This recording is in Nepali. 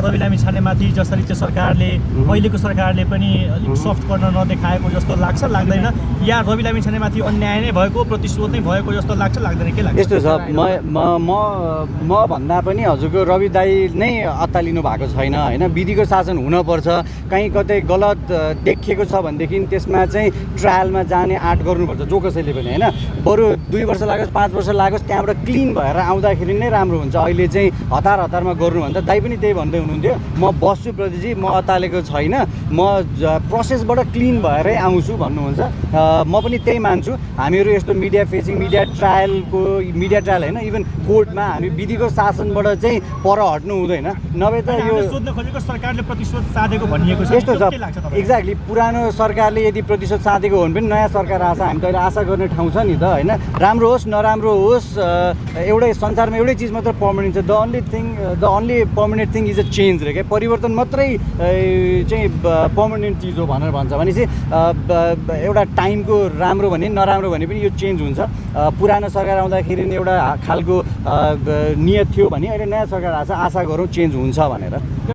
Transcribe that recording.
रवि लामिछानेमाथि जसरी चाहिँ सरकारले अहिलेको सरकारले पनि अलिक सफ्ट कर्नर नदेखाएको जस्तो लाग्छ लाग्दैन, या रवि लामिछानेमाथि अन्याय नै भएको प्रतिशोध नै भएको जस्तो लाग्छ लाग्दैन, के लाग्छ? यस्तो छ, म भन्दा पनि हजुरको रवि दाई नै अत्तालिनु भएको छैन होइन। विधिको शासन हुनपर्छ, कहीँ कतै गलत देखिएको छ भनेदेखि त्यसमा चाहिँ ट्रायलमा जाने आँट गर्नुपर्छ जो कसैले पनि होइन। बरु 2 वर्ष लागोस् 5 वर्ष लागोस् त्यहाँबाट क्लिन भएर आउँदाखेरि नै राम्रो हुन्छ। अहिले चाहिँ हतारमा गर्नुभन्दा दाइ पनि त्यही भन्दै हुनुहुन्थ्यो, म बस्छु प्रतिजी, म अत्तालेको छैन, म प्रोसेसबाट क्लिन भएरै आउँछु भन्नुहुन्छ। म पनि त्यही मान्छु। हामीहरू यस्तो मिडिया ट्रायल होइन, इभन कोर्टमा हामी विधिको शासनबाट चाहिँ पर हट्नु हुँदैन। नभए त यो सोध्न खोजेको सरकारले प्रतिशोध साधेको भनिएको छ, यस्तो छ। एक्ज्याक्टली, पुरानो सरकारले यदि प्रतिशोध साधेको हो भने पनि नयाँ सरकार आछ, हामी त अहिले आशा गर्ने ठाउँ छ नि त होइन। राम्रो होस् नराम्रो होस्, एउटै संसारमा एउटै चिज मात्र पर्मानेन्ट छ। The only permanent thing is a change रे क्या। परिवर्तन मात्रै चाहिँ पर्मानेन्ट चिज हो भनेर भन्छ। भनेपछि एउटा टाइमको राम्रो भने नराम्रो भने पनि यो चेन्ज हुन्छ। पुरानो सरकार आउँदाखेरि एउटा खालको नियत थियो भने अहिले नयाँ सरकार आछ, आशा गरौँ चेन्ज हुन्छ भनेर।